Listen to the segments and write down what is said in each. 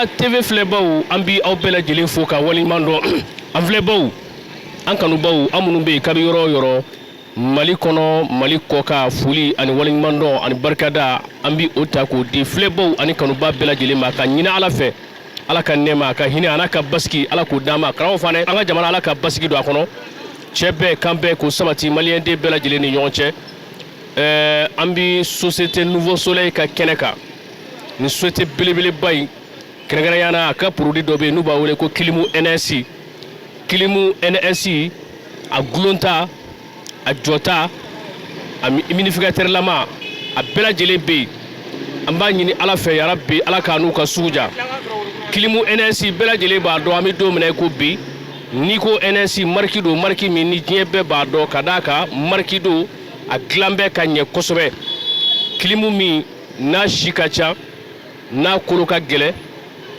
Cuka TV filɛbaw, an bi aw bɛɛ lajɛlen fo ka waleɲuman dɔn. An filɛbaw, an kanubaw, an minnu bɛ yen kabi yɔrɔ o yɔrɔ Mali kɔnɔ, Mali kɔkan, foli ani waleɲuman dɔn ani barikada, an bi o ta k'o di filɛbaw ani kanuba bɛɛ lajɛlen ma, ka ɲini Ala fɛ, Ala ka nɛɛma, a ka hinɛ, a n'a ka basigi, Ala k'o d'an ma. Karamɔgɔ fana, an ka jamana, Ala ka basigi don a kɔnɔ, cɛ bɛɛ kan bɛɛ k'o sabati maliyɛnden bɛɛ lajɛlen ni ɲɔgɔn cɛ. An bi société Nouveau Soleil ka kɛnɛ kan, nin société belebeleba in, kɛrɛnkɛrɛnya na a ka produit dɔ bɛ yen n'u b'a wele ko Kilimu NS. Kilimu NS, a gulonta, a jɔta, a humidificateur lama, a bɛɛ lajɛlen bɛ yen. An b'a ɲini Ala fɛ, yarabi Ala k'a n'u ka sugu ja. Kilimu NS, bɛɛ lajɛlen b'a dɔn, an bɛ don min na i ko bi, n'i ko NS, marque don, marque min ni diɲɛ bɛɛ b'a dɔn, ka d'a kan marque don, a dilan bɛ ka ɲɛ kosɛbɛ. Kilimu min n'a si ka ca, n'a kolo ka gɛlɛn,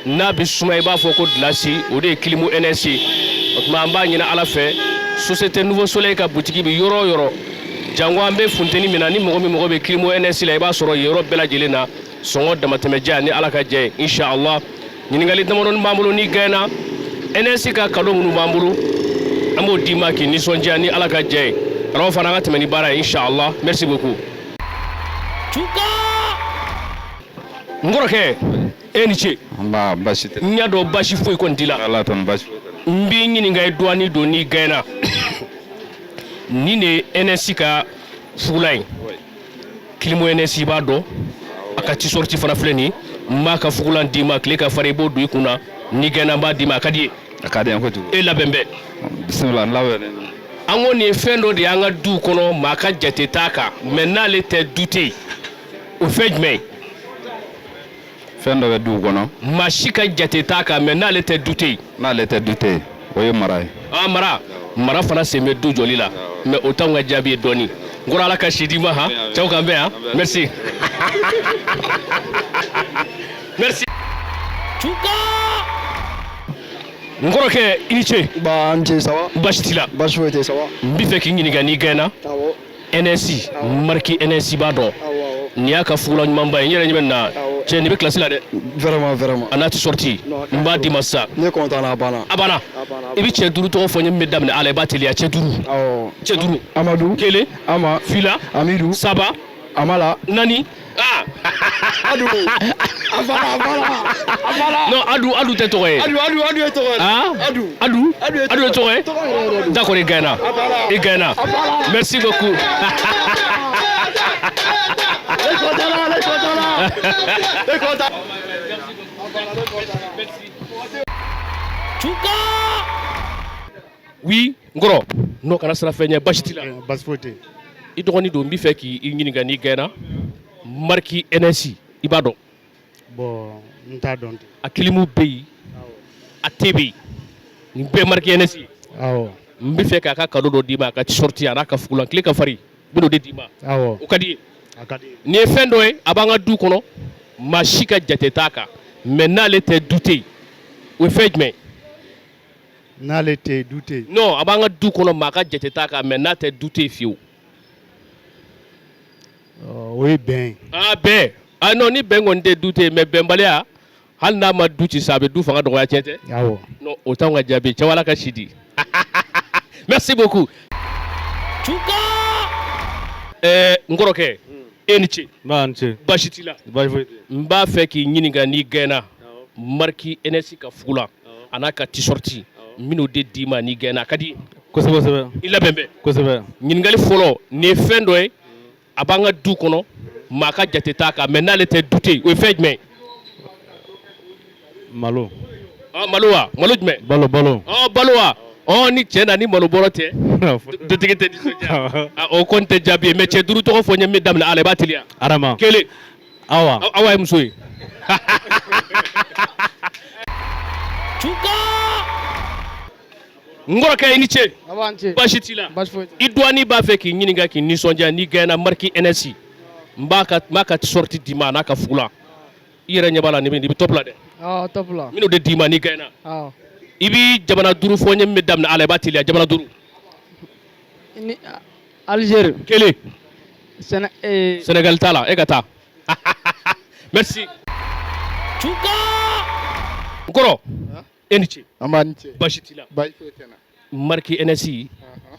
n'a bɛ suma i b'a fɔ ko gilasi, o de ye Kilimu NS ye. O tuma an b'a ɲini Ala fɛ, société Nouveau Soleil ka butigi bɛ yɔrɔ o yɔrɔ, janko an bɛ funteni min na, ni mɔgɔ min mago bɛ Kilimu NS la, i b'a sɔrɔ yen yɔrɔ bɛɛ lajɛlen na, sɔngɔ damatɛmɛdiya ni Ala ka jɛ ye, inshallah. Ɲininkali damadɔni b'an bolo, n'i gagné NS ka cadeau minnu b'an bolo, an b'o d'i ma k'i nisɔndiya ni Ala ka jɛ ye. Karamɔgɔ fana, an ka tɛmɛ ni baara ye, inshallah. Merci beaucoup. Cuka, n kɔrɔkɛ, e ni ce. Nba, baasi tɛ. N y'a dɔn baasi foyi kɔni t'i la. Ala tanu, baasi foyi tɛ. N b'i ɲininka, i dɔɔni don, n'i gagné nin de ye NS ka fugulan ye, Kilimu NS, i b'a dɔn, a ka t-shirt fana filɛ nin ye. N b'a ka fugulan d'i ma, tile ka fari, i b'o don i kun na. N'i gagné, n b'a d'i ma, a ka di ye? A ka di n ye kojugu. E labɛn bɛɛ? Bisimila, n labɛnnen don. An ko nin ye fɛn dɔ de ye an ka duw kɔnɔ, maa ka jate t'a kan, mais n'ale tɛ, du tɛ yen. O fɛn jumɛn ye? Fɛn dɔ bɛ duw kɔnɔ. Maa si ka jate t'a kan, mais n'ale tɛ, du tɛ yen. N'ale tɛ, du tɛ yen, o ye mara ye. Ah, mara, mara fana sen bɛ du jɔli la, mais o t'anw ka jaabi ye dɔɔni. N kɔrɔ, Ala ka si d'i ma. Han, cɛw k'an bɛn. Han, merci, merci. Cuka, n kɔrɔkɛ, i ni ce. Ba, n ce, ça va? Baasi t'i la? Baasi foyi tɛ, ça va. N b'i fɛ k'i ɲininka, n'i gagné NS, marque NS, b'a dɔn? Awɔ. Nin y'a ka fugula ɲumanba ye, n yɛrɛ ɲɛ bɛ nin na. Awɔ. Cɛ, nin bɛ kilasi la dɛ. Vraiment, vraiment. A n'a t-shirt, n b'a d'i ma sisan. Ne content na, a banna. A banna. A banna. I bɛ cɛ duuru tɔgɔ fɔ n ye min bɛ daminɛ a la, i b'a teliya, cɛ duuru. Awɔ. Cɛ duuru. Amadu. Kelen. Ama. Fila. Amidu. Saba. Amala. Naani, ah. Adu, a banna, a banna, a banna. Non, Adu, Adu tɛ tɔgɔ ye. Adu, Adu, Adu ye tɔgɔ ye. Ah. Adu. Adu. Adu ye. Adu ye tɔgɔ ye. Tɔgɔ yɛrɛ yɛrɛ don. D'accord, i gagné, i gagné, merci beaucoup. Ne content na, ne content na, ne content. Cuka, oui, n kɔrɔ, n'o kana sira fɛn ɲɛ, baasi t'i la? Baasi foyi tɛ yen. I dɔgɔnin don, n b'i fɛ k'i ɲininka, n'i gagné marque NS, i b'a dɔn? Bon, n t'a dɔn ten. A kilimu bɛ yen, a te bɛ yen, nin bɛɛ marque NS ye. Awɔ. N bɛ fɛ k'a ka cadeau dɔ d'i ma, a ka t-shirt a n'a ka fugulan, tile ka farin, n bɛn'o de d'i ma. Awɔ. O ka di ye? A ka di. Nin ye fɛn dɔ ye, a b'an ka du kɔnɔ, maa si ka jate t'a kan, mais n'ale tɛ, du tɛ yen. O ye fɛn jumɛn ye? N'ale tɛ yen, du tɛ yen? Non, a b'an ka du kɔnɔ, maa ka jate t'a kan, mais n'a tɛ, du tɛ yen fiyewu. O ye bɛn ye. Ah, bɛn. Ah non, ni bɛn kɔni tɛ, du tɛ yen, mais bɛnbaliya, hali n'a ma du ci sa, a bɛ du fanga dɔgɔya, tiɲɛ tɛ? Awɔ. Non, o t'anw ka jaabi. Cɛw, Ala ka si di. Merci beaucoup. Cuka, n kɔrɔkɛ, e ni ce. Nba, ni ce. Baasi t'i la? Baasi foyi tɛ yen. N b'a fɛ k'i ɲininka, n'i gagné marque NS ka fugulan a n'a ka t-shirt, n bɛn'o de d'i ma n'i gagné, a ka di? Kosɛbɛ, kosɛbɛ. I labɛn bɛɛ? Kosɛbɛ. Ɲininkali fɔlɔ, nin ye fɛn dɔ ye, a b'an ka du kɔnɔ, maa ka jate t'a kan, mais n'ale tɛ, du tɛ yen. O ye fɛn jumɛn ye? Malo. Ah, malo wa? Malo jumɛn? Balo, balo. Ɔ, balo wa? Ɔ, ni cɛ na ni malo bɔrɔ tɛ, dutigi tɛ nisɔndiya. Ah, o kɔni tɛ jaabi ye, mais cɛ duuru tɔgɔ fɔ n ye min bɛ daminɛ a la, i b'a teliya. Adama. Kelen. Awa. Awa ye muso ye. Cuka, n kɔrɔkɛ, i ni ce. Aba, n ce. Baasi t'i la? Baasi foyi tɛ. I dɔgɔnin b'a fɛ k'i ɲininka k'i nisɔndiya, n'i gagné marque NS, n b'a ka t-shirt d'i ma, a n'a ka fugulan. I yɛrɛ ɲɛ b'a la, nin bɛ top la dɛ. Awɔ, top la. N bɛn'o de d'i ma n'i gagné. Awɔ. I bi jamana duuru fɔ n ye min bɛ daminɛ a la, i b'a teliya, jamana duuru. Ni Algérie. Kelen. Séné. Sénégal t'a la, e ka taa. Merci. Cuka. N kɔrɔ, e ni ce. An b'a ni ce. Baasi t'i la? Baasi foyi tɛ n na. Mariki NS,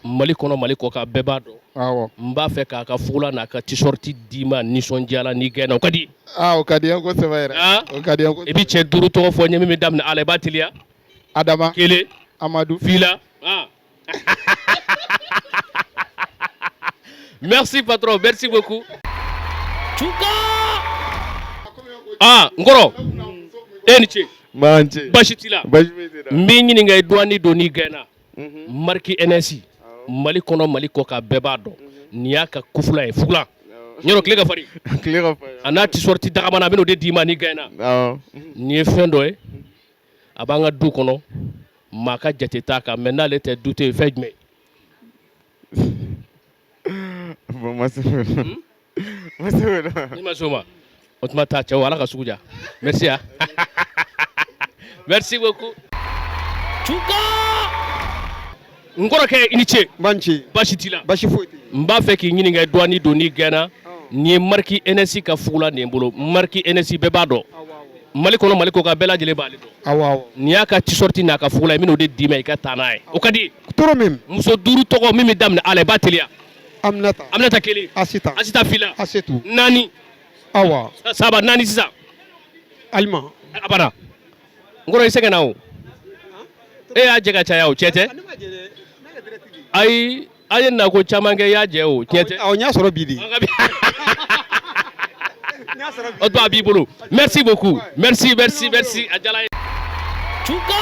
Mali kɔnɔ, Mali kɔkan, bɛɛ b'a dɔn. Awɔ. N b'a fɛ k'a ka fugulan n'a ka t-shirt d'i ma nisɔndiya la n'i gɛnna. O ka di? Aa, o ka di n ye kosɛbɛ yɛrɛ. O ka di n ye kosɛbɛ. I bɛ cɛ duuru tɔgɔ fɔ n ye min bɛ daminɛ A la, i b'a teliya. Adama. Kelen. Amadu. Fila. Merci patron, merci beaucoup. Tuka! Ah, n kɔrɔ, e ni ce. N ce. Baasi t'i la? Baasi foyi t'i la. N b'i ɲininka i dɔɔni don n'i gɛnna. Mariki NS, Mali kɔnɔ, Mali kɔkan, bɛɛ b'a dɔn. Nin y'a ka kufula ye, fugulan. Ɲɔrɔ tile ka farin. Tile ka farin. A n'a t-shirt dagamana, a bɛn'o de d'i ma n'i gɛnna. Awɔ. Nin ye fɛn dɔ ye, a b'an ka du kɔnɔ, maa ka jate t'a kan, mais n'ale tɛ du tɛ yen. Fɛn jumɛn? Bon, ma se o la. Ma se o la. N'i ma se o ma, o tuma taa cɛw, Ala ka sugu diya. Merci ah. Merci beaucoup. Tuka! N kɔrɔkɛ, i ni ce. N b'a ni ce. Baasi t'i la? Baasi foyi tɛ. N b'a fɛ k'i ɲininka dɔɔni don n'i gɛnna. Nin ye Mariki NS ka fugulan de ye n bolo. Mariki NS, bɛɛ b'a dɔn. Mali kɔnɔ, Mali kɔkan, bɛɛ lajɛlen b'ale dɔn. Awɔ, awɔ. Nin y'a ka t-shirt n'a ka fugulan ye, n bɛn'o de d'i ma i ka taa n'a ye. O ka di? Trop même. Muso duuru tɔgɔ min bɛ daminɛ A la, i b'a teliya. Aminata. Aminata kelen. Asita. Asita fila. Asetu. Naani. Awa. Saba, naani sisan. Alima. A banna. N kɔrɔ, i sɛgɛnna o. E y'a jɛ ka caya o, tiɲɛ tɛ? Ayi, an ye nako caman kɛ, i y'a jɛ o, tiɲɛ tɛ? Awɔ, n y'a sɔrɔ bi de. O tuma a b'i bolo. Merci beaucoup. Merci, merci, merci. A diyara n ye. Tuka!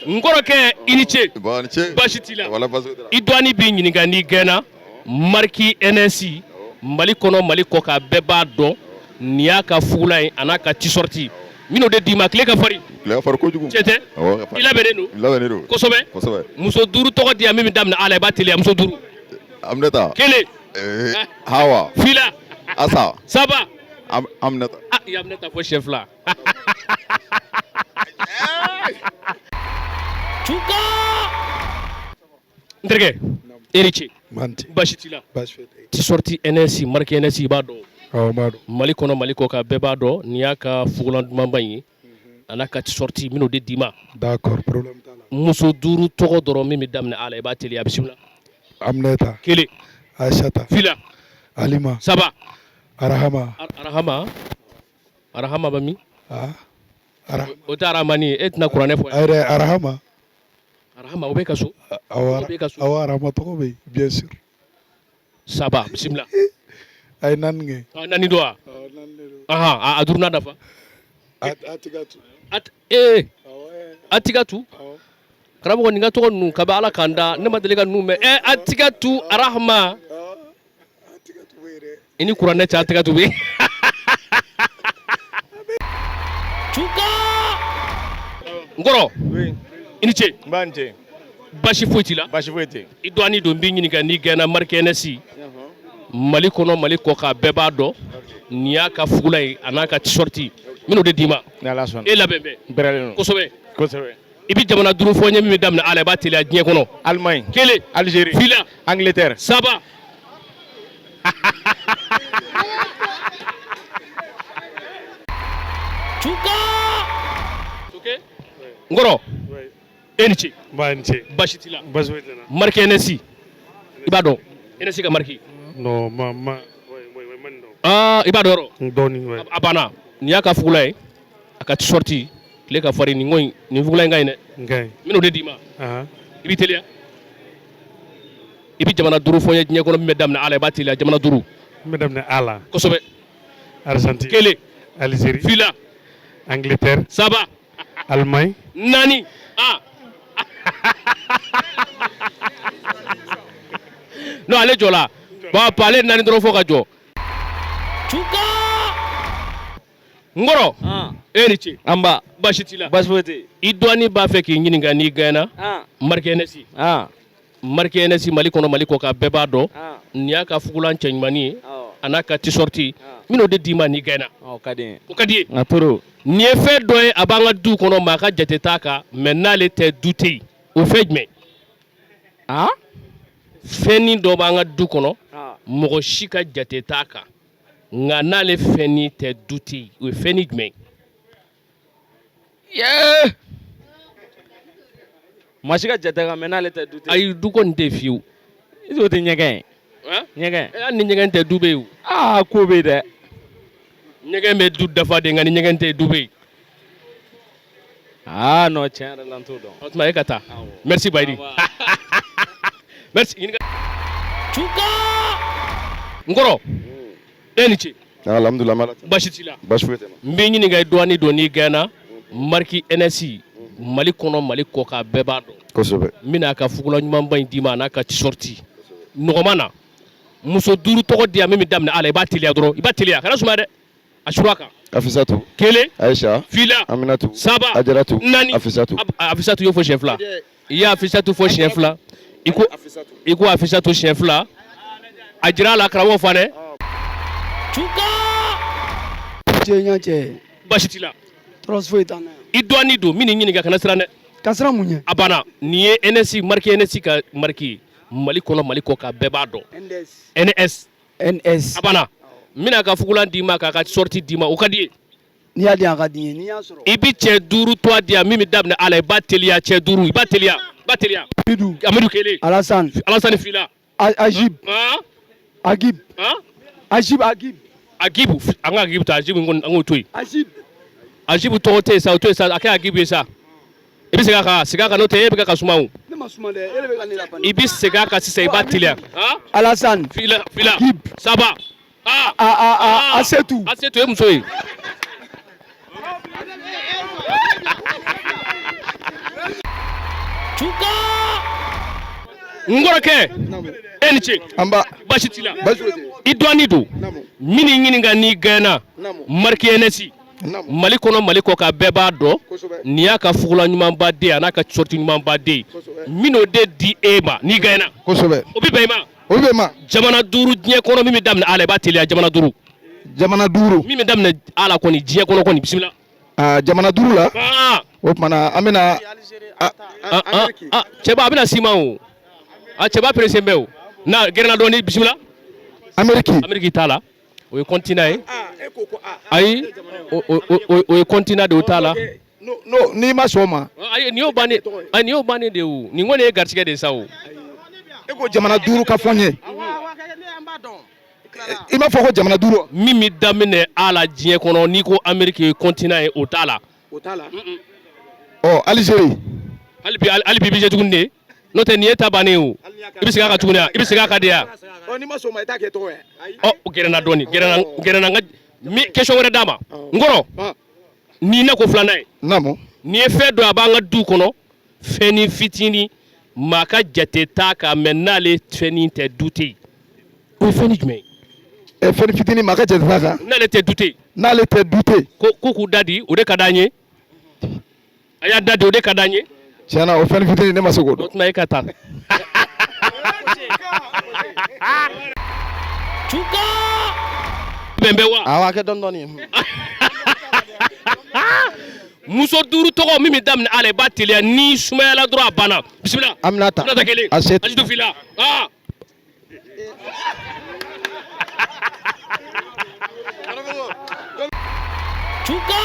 N kɔrɔkɛ, i ni ce. Bon, ni ce. Baasi t'i la? Wala, baasi t'i la. I dɔɔni b'i ɲininka n'i gɛnna. Mariki NS, Mali kɔnɔ, Mali kɔkan, bɛɛ b'a dɔn. Nin y'a ka fugulan ye, a n'a ka t-shirt. N bɛn'o de d'i ma, tile ka farin. Tile ka farin kojugu. Tiɲɛ tɛ? Awɔ, ka farin. I labɛnnen don? I labɛnnen don. Kosɛbɛ. Kosɛbɛ. Muso duuru tɔgɔ di yan min bɛ daminɛ A la, i b'a teliya. Muso duuru. Aminata. Kelen. Hawa. Fila. Asa. Saba. Aminata. Ah, i ye Aminata fɔ siɲɛ fila. Tuka! N terikɛ, e ni ce. Baasi t'i la? Baasi foyi tɛ. T-shirt NS, marque NS, i b'a dɔn? Awɔ, n b'a dɔn. Mali kɔnɔ, Mali kɔkan, bɛɛ b'a dɔn. Nin y'a ka fugulan dumanba in ye, a n'a ka t-shirt, n bɛn'o de d'i ma. D'accord, problème t'a la. Muso duuru tɔgɔ dɔrɔn min bɛ daminɛ A la, i b'a teliya. Bisimila. Aminata. Kelen. Aïssata. Fila. Alima. Saba. Arahama. Arahama. Arahama bɛ min? Ah. O tɛ Arahamani ye, e tɛna kuranɛ fɔ yan. Ayi Arahama. Arahama, o bɛ ka so. Awɔ, awɔ, Arahama tɔgɔ bɛ yen, bien sûr. Saba, bisimila. A ye naani kɛ. Naani don wa? Ahan, a duurunan dafa. Atikatu. Ee, Atikatu. Karamɔgɔ, nin ka tɔgɔ ninnu kabi Ala k'an da, ne ma deli ka ninnu mɛn. Ɛ, Atikatu, Arahama. I ni kuranɛ cɛ, Atikatu bɛ yen. Tuka! N kɔrɔ, i ni ce. N b'a ni ce. Baasi foyi t'i la? Baasi foyi tɛ. I dɔɔni don, n b'i ɲininka n'i gɛnna. Mariki NS, Mali kɔnɔ, Mali kɔkan, bɛɛ b'a dɔn. Nin y'a ka fugulan ye, a n'a ka t-shirt. N bɛn'o de d'i ma. Ni Ala sɔnna. E labɛn bɛ? N pɛrɛlen don. Kosɛbɛ. Kosɛbɛ. I bɛ jamana duuru fɔ n ye min bɛ daminɛ A la, i b'a teliya, diɲɛ kɔnɔ. Allemagne. Kelen. Algérie. Fila. Angleterre. Saba. Tuka! Ok? N kɔrɔ, e ni ce. N b'a ni ce. Baasi t'i la? Baasi foyi tɛ n na. Mariki NS, i b'a dɔn? NS ka mariki. Non, ma ma ma nin dɔn. Aa, i b'a dɔn yɔrɔ? Dɔɔni, ouais. A banna. Nin y'a ka fugulan ye, a ka t-shirt, tile ka farin. Nin ko in, nin fugulan in ka ɲi dɛ. N ka ɲi. N bɛn'o de d'i ma. Ahan. I b'i teliya. I bɛ jamana duuru fɔ n ye diɲɛ kɔnɔ min bɛ daminɛ A la, i b'a teliya. Jamana duuru. N bɛ daminɛ A la. Kosɛbɛ. Argentine. Kelen. Algérie. Fila. Angleterre. Saba. Allemagne. Naani. Ah. Non, ale jɔla. Bon, ale naani dɔrɔn fɔ ka jɔ. Tuka! N kɔrɔ, e ni ce. An ba. Baasi t'i la? Baasi foyi tɛ yen. I dɔɔni b'a fɛ k'i ɲininka n'i gɛnna. Mariki NS. Mariki NS, Mali kɔnɔ, Mali kɔkan, bɛɛ b'a dɔn. Nin y'a ka fugulan cɛɲumannin ye, a n'a ka t-shirt. N bɛn'o de d'i ma n'i gɛnna. O ka di n ye. O ka di ye? Nka toro. Nin ye fɛn dɔ ye, a b'an ka du kɔnɔ, maa ka jate t'a kan, mais n'ale tɛ du tɛ yen. O fɛn jumɛn? Fɛnnin dɔ b'an ka du kɔnɔ, mɔgɔ si ka jate t'a kan, nka n'ale fɛnnin tɛ du tɛ yen. O ye fɛnnin jumɛn ye? Yee! Maa si ka jate kan mɛ n'ale tɛ du tɛ. Ayi, du kɔni tɛ fiyewu. Est-ce que o tɛ ɲɛgɛn ye? Ɲɛgɛn. Hali ni ɲɛgɛn tɛ, du bɛ yen o. Aa, ko bɛ yen dɛ. Ɲɛgɛn bɛ du dafa de, nka ni ɲɛgɛn tɛ, du bɛ yen. Aa non, tiɲɛ yɛrɛ la, n t'o dɔn. O tuma e ka taa. Merci Bayidi, merci. Ɲininka Cuka n kɔrɔ, e ni ce. Alhamdulilah, n b'Ala tanu. Baasi t'i la? Baasi foyi tɛ n na. N b'i ɲininka, i dɔɔni don n'i gɛnna marque NS, Mali kɔnɔ, Mali kɔ kan, bɛɛ b'a dɔn. N bɛna a ka fugula ɲumanba in d'i ma, a n'a ka t-shirt nɔgɔman na. Muso duuru tɔgɔ di yan min bɛ daminɛ a la. I b'a teliya dɔrɔn, i b'a teliya, kana sumaya dɛ, a surun a kan. Afisatu. Kelen. Aisha. Fila. Aminatu. Saba. Ajaratu. Naani. Afisatu. Afisatu y'o fɔ siɲɛ fila, i ye Afisatu fɔ siɲɛ fila, i ko Afisatu siɲɛ fila. A jira a la, karamɔgɔ fa dɛ. Cuka. Cɛ ɲa cɛ. Baasi t'i la? Tɔɔrɔ foyi t'an na yan. I dɔɔni don min ɲininka, kana siran dɛ. Ka siran mun ɲɛ? A banna. Nin ye NS, marque NS ka marque ye, Mali kɔnɔ, Mali kɔ kan, bɛɛ b'a dɔn. NS. NS. NS. A banna. N bɛna ka fugulan d'i ma, k'a ka t-shirt d'i ma. O ka di ye? N'i y'a di yan, a ka di n ye, n'i y'a sɔrɔ. I bi cɛ duuru tɔgɔ di yan min bɛ daminɛ a la, i b'a teliya. Cɛ duuru, i b'a teliya, i b'a teliya. Amidu. Amidu, kelen. Alassane. Alassane, fila. Ajib. Agib. Ajib, Agib. Agibu, an ka Agibu ta. Agibu kɔni, an k'o to yen. Ajib. Agibu tɔgɔ tɛ yen sa, o to yen sa, a kɛ Agibu ye sa. I bɛ segin a kan, segin a kan, n'o tɛ e bɛ ka suma o. Ne ma suma dɛ, e de bɛ ka ne la. I bɛ segin a kan sisan, i b'a teliya. Alassane. Fila, fila. Agib. Saba. A a a Asetu. Asetu ye muso ye. Cuka n kɔrɔkɛ, e ni ce. Anba. Baasi t'i la? Baasi foyi tɛ. I dɔɔni don min ɲininka n'i gɛnna marque NS, Mali kɔnɔ, Mali kɔ kan, bɛɛ b'a dɔn. Nin y'a ka fugula ɲumanba den, a n'a ka t-shirt ɲumanba den. N bɛn'o de di e ma n'i gɛnna. O bɛ bɛn i ma? O bɛ bɛn ma. Jamana duuru diɲɛ kɔnɔ min bɛ daminɛ a la, i b'a teliya. Jamana duuru. Jamana duuru. Min bɛ daminɛ a la kɔni, diɲɛ kɔnɔ kɔni, bisimila. Aa, jamana duuru la. O tuma na an bɛna. Cɛba, a bɛna s'i ma o. A cɛba pressé bɛ o na, gɛrɛna dɔɔni, bisimila. Amérique. Amérique t'a la, o ye continent ye. Ayi, o ye continent de ye, o t'a la. No, n'i ma sɔn o ma. Ayi, nin y'o bannen, ayi, nin y'o bannen de ye o. Nin kɔni ye garisɛgɛ de ye sa o. E ko jamana duuru ka fɔ n ye. I m'a fɔ ko jamana duuru. Min bɛ daminɛ a la diɲɛ kɔnɔ, n'i ko Amérique ye continent ye, o t'a la. O t'a la. Ɔ, Algérie. Hali bi, hali bi, i bɛ se tuguni de, n'o tɛ nin ye ta bannen ye o. I bɛ segin a kan tuguni wa? I bɛ segin a kan de wa? Ɔ, n'i ma sɔn o ma, i t'a kɛ tɔgɔ ye. Ɔ, gɛrɛna dɔɔni, gɛrɛna, gɛrɛna. N ka mi question wɛrɛ d'a ma. N kɔrɔ, nin ne ko filanan ye. Naamu. Nin ye fɛn dɔ ye, a b'an ka du kɔnɔ, fɛnnin fitinin, maa ka jate t'a kan, mɛ n'ale fɛnnin tɛ, du tɛ yen. O ye fɛnnin jumɛn ye? Ɛ, fɛnnin fitinin, maa ka jate t'a kan. N'ale tɛ, du tɛ yen. N'ale tɛ, du tɛ yen. Ko k'u da di, o de ka d'an ye. A y'a da di, o de ka d'an ye. Tiɲɛna, o fɛnnin fitinin, ne ma se k'o dɔn. O tuma e ka taa. Cuka bɛn bɛ wa? Awɔ, a kɛ dɔɔni dɔɔni. Muso duuru tɔgɔ min bɛ daminɛ a la, i b'a teliya, ni sumayala dɔrɔn a banna. Bisimila. Aminata. Aminata, kelen. Asetu. Asetu, fila. Aa. Cuka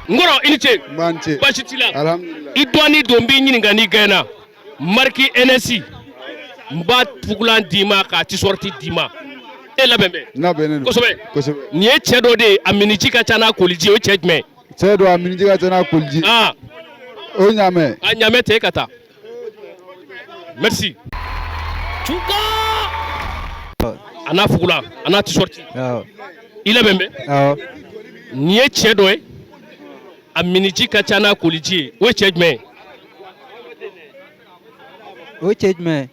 n kɔrɔ, i ni ce. N b'an ce. Baasi t'i la? Alhamdulilah. I dɔɔni don, n b'i ɲininka n'i gɛnna marque NS, n b'a fugulan d'i ma, k'a t-shirt d'i ma. E labɛn bɛ? N labɛnnen don. Kosɛbɛ. Kosɛbɛ. Nin ye cɛ dɔ de ye, a miniji ka ca n'a koliji ye. O ye cɛ jumɛn ye? Cɛ dɔ, a miniji ka ca n'a koliji. O ye ɲaamɛ. A ɲaamɛ tɛ, e ka taa. Merci. Cuka a n'a fugulan, a n'a t-shirt. I labɛn bɛ? Awɔ. Nin ye cɛ dɔ ye, a miniji ka ca n'a koliji ye. O ye cɛ jumɛn ye? O ye cɛ jumɛn ye?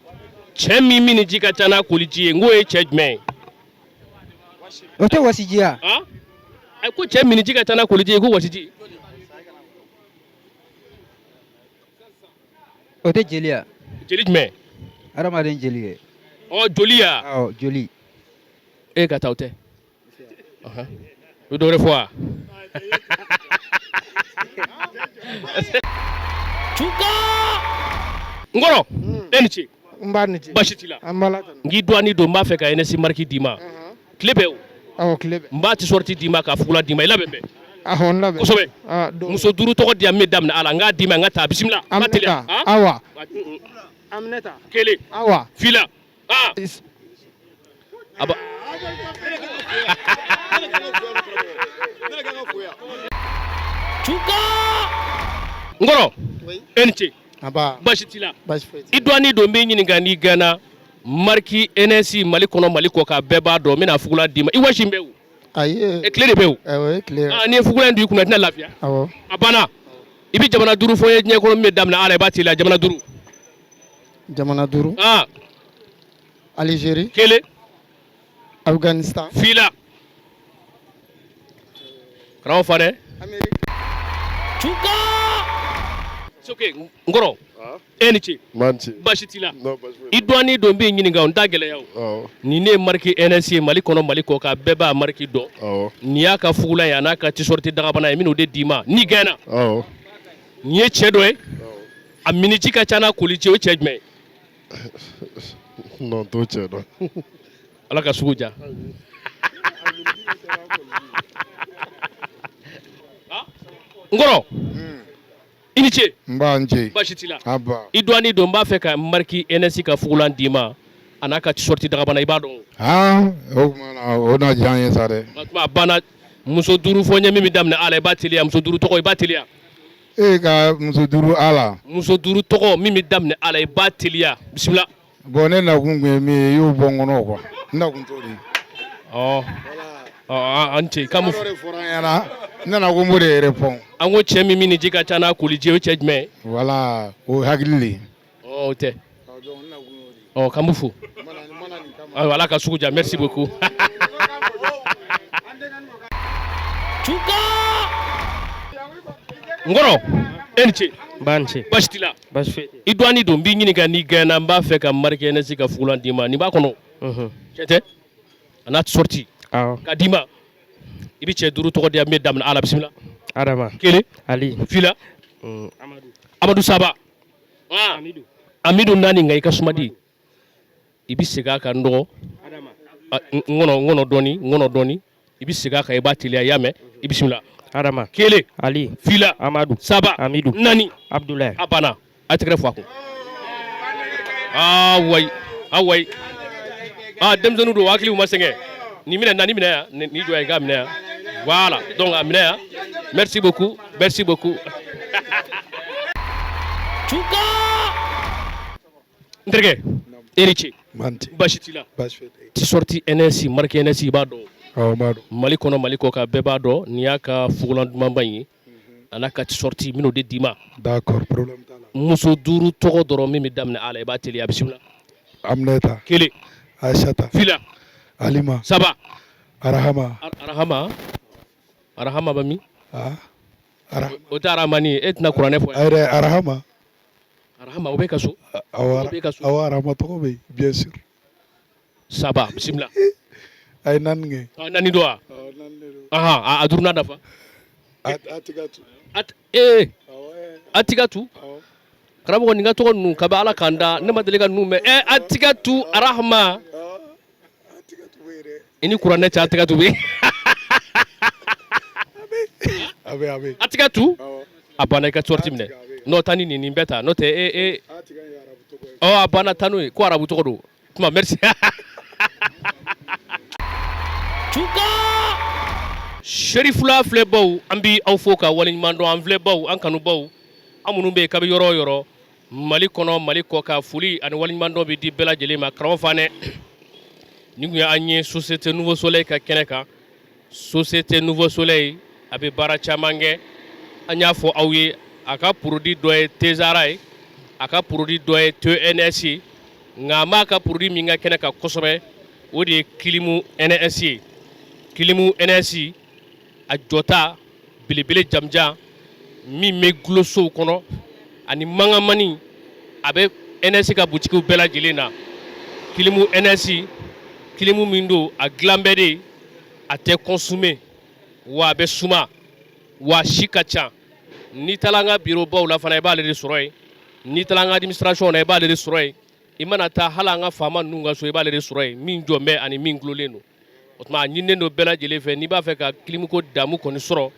Cɛ min miniji ka ca n'a koliji ye, n k'o ye cɛ jumɛn ye? O tɛ wasiji ya? A ko cɛ miniji ka ca n'a koliji ye, ko wasiji. O tɛ jeli ya? Jeli jumɛn? Adamaden jeli kɛ. Ɔ, joli ya? Awɔ, joli. E ka taa, o tɛ. O dɔ wɛrɛ fɔ wa? Cuka n kɔrɔ, e ni ce. N b'a ni ce. Baasi t'i la? An b'Ala tanu. N k'i dɔɔni don, n b'a fɛ ka NS marque d'i ma. Tile bɛɛ o. Awɔ, tile bɛɛ. N b'a t-shirt d'i ma, ka fugulan d'i ma. I labɛn bɛɛ. Ahɔ, n labɛn. Kosɛbɛ. Ah, don. Muso duuru tɔgɔ di yan min bɛ daminɛ a la, n k'a d'i ma, n ka taa, bisimila, n ka teliya. Aminata. Awa. Aminata. Kelen. Awa. Fila. Ah. Aba. Tuka. N kɔrɔ. E ni ce. Aba. Baasi t'i la. Baasi foyi t'i I dɔɔnin don, n b'i ɲininka n'i gɛnna marque NS Mali kɔnɔ, Mali kɔ kan, bɛɛ b'a dɔn. N bɛna fugula d'i ma, i wɔsi bɛ o. Ayi. E tile de bɛ o. Awɔ, e tile. Ah, n'i ye fugula in don i kunna, i tɛna lafiya. Awɔ. A banna. I bɛ jamana duuru fɔ n ye diɲɛ kɔnɔ min bɛ daminɛ a la, i b'a teliya, jamana duuru. Jamana duuru. Ah. Algérie. Kelen. Afghanistan. Fila. Karamɔgɔ fa dɛ. Amérique. Tuka. Soke, n kɔrɔ. E ni ce. Man ce. Baasi t'i la. Non, baasi foyi. I dɔɔnin don, n b'i ɲininka o, n t'a gɛlɛya o. Awɔ. Nin ne ye marque NS ye Mali kɔnɔ, Mali kɔ kan, bɛɛ b'a marque dɔn. Awɔ. Nin y'a ka fugula ye, a n'a ka t-shirt dagabana ye, n bɛn'o de d'i ma n'i gɛnna. Awɔ. Nin ye cɛ dɔ ye. A miniji ka ca n'a koliji ye, o cɛ jumɛn ye? Non, t'o cɛ dɔn. Ala ka sugu diya. N kɔrɔ. I ni ce. N b'a n ce. Baasi t'i la. Aba. I dɔɔnin don, n b'a fɛ ka marque NS ka fugulan d'i ma, a n'a ka t-shirt dagabana, i b'a dɔn. Ah, o tuma na o na diya n ye sa dɛ. O tuma a banna, muso duuru fɔ n ye min bɛ daminɛ a la, i b'a teliya, muso duuru tɔgɔ, i b'a teliya. E ka muso duuru a la. Muso duuru tɔgɔ min bɛ daminɛ a la, i b'a teliya, bisimila. Bon, ne nakun kun ye min ye, i y'o bɔ n kɔnɔ quoi. N nakun t'o de ye. Ɔ ɔ, an ce k'an Dɔ de fɔra n ɲɛna, n nana ko n b'o de répond. An ko cɛ min ni ji ka ca n'a koliji ye, o cɛ jumɛn ye? Voilà, o ye hakili de ye. Ɔ, o tɛ. Ɔ, k'an b'u fo. Ayiwa, Ala ka sugu diya, merci beaucoup. Tuka. N kɔrɔ, e ni ce. Ba ni ce. Baasi t'i la. Baasi foyi tɛ. I dɔɔnin don, n b'i ɲininka n'i gɛnna, n b'a fɛ ka marque NS ka fugulan d'i ma, nin b'a kɔnɔ. Tiɲɛ tɛ? A n'a sorti. Awɔ. K'a d'i ma. I bɛ cɛ duuru tɔgɔ di yan min bɛ daminɛ a la, bisimila. Adama. Kelen. Ali. Fila. Amadu. Amadu saba. Amidu. Amidu naani, nka i ka suma di. I bɛ segin a kan dɔgɔ. Adama. N kɔnɔ, n kɔnɔ dɔɔni, n kɔnɔ dɔɔni. I bɛ segin a kan, i b'a teliya, i y'a mɛn? I bisimila. Adama. Kelen. Ali. Fila. Amadu. Saba. Amidu. Naani. Abdoulaye. A banna. A tɛgɛrɛ fɔ a kun. Aa wayi, a wayi. Aa, denmisɛnninw don, hakiliw ma sɛgɛn. Nin minɛ na, nin minɛ yan, nin jɔ yan, i k'a minɛ yan. Voilà, donc a minɛ yan. Merci beaucoup, merci beaucoup. Tuka. N terikɛ, e ni ce. Man ce. Baasi t'i la. Baasi foyi tɛ. T-shirt NS, marque NS, i b'a dɔn. Awɔ, n b'a dɔn. Mali kɔnɔ, Mali kɔ kan, bɛɛ b'a dɔn. Nin y'a ka fugulan dumanba in ye. A n'a ka t-shirt, n bɛn'o de d'i ma. D'accord, problème t'a la. Muso duuru tɔgɔ dɔrɔn min bɛ daminɛ a la, i b'a teliya, bisimila. Aminata. Kelen. Aïssata. Fila. Alima. Saba. Arahama. Arahama. Arahama bɛ min? Ah. O tɛ Arahamani ye, e tɛna kuranɛ fɔ yan. Ayi dɛ, Arahama. Arahama, o bɛ ka so. Awɔ, O bɛ ka so. awɔ, Arahama tɔgɔ bɛ yen, bien sûr. Saba, bisimila. A ye naani kɛ. Ah, naani don wa? Ahan, a duurunan dafa. Atikatu. At ee. Atikatu. Karamɔgɔ, nin ka tɔgɔ ninnu kabi Ala k'an da, ne ma deli ka ninnu mɛn. Ɛ, Atikatu, Arahama. I ni kuranɛ cɛ, Atikatu bɛ yen. A bɛ, a bɛ. Atikatu. A banna, i ka sortie minɛ. N'o taa ni nin bɛɛ ta, n'o tɛ e e. Ɔ, a banna, taa n'o ye ko arabu tɔgɔ don. Tuma, merci. Tuka. Serifula filɛbaw, an bi aw fo ka waleɲuman dɔn. An filɛbaw, an kanubaw, an minnu bɛ yen kabi yɔrɔ o yɔrɔ Mali kɔnɔ, Mali kɔ kan, foli ani waleɲuman dɔn bɛ di bɛɛ lajɛlen ma. Karamɔgɔ Fanɛ, nin tun ye an ye Société Nouveau Soleil ka kɛnɛ kan. Société Nouveau Soleil, a bɛ baara caman kɛ, an y'a fɔ aw ye. A ka produit dɔ ye Tezara ye, a ka produit dɔ ye TNS ye, nka a m'a ka produit min ka kɛnɛ kan kosɛbɛ, o de ye Kilimu NS ye. Kilimu NS, a jɔta belebele jamujan min bɛ gulo sow kɔnɔ ani mangamani, a bɛ NS ka butigiw bɛɛ lajɛlen na. Kilimu NS, kilimu min don, a dilan bɛɛ de, a tɛ consommer, wa a bɛ suma, wa si ka ca. N'i taara an ka bureau baw la fana, i b'ale de sɔrɔ yen. N'i taara an ka administration na, i b'ale de sɔrɔ yen. I mana taa hali an ka faama ninnu ka so, i b'ale de sɔrɔ yen, min jɔ bɛ ani min gulolen don. O tuma, a ɲininen don bɛɛ lajɛlen fɛ, n'i b'a fɛ ka kilimuko damu kɔni sɔrɔ.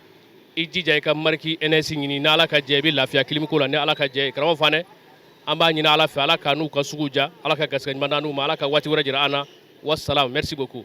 I jija i ka marque NS ɲini. Ni Ala ka jɛ, i bɛ lafiya clim ko la. Ni Ala ka jɛ ye, karamɔgɔ Fanɛ, an b'a ɲini Ala fɛ, Ala ka n'u ka sugu ja, Ala ka garisɛgɛ ɲuman d'an n'u ma, Ala ka waati wɛrɛ jira an na. Wassalam, merci beaucoup.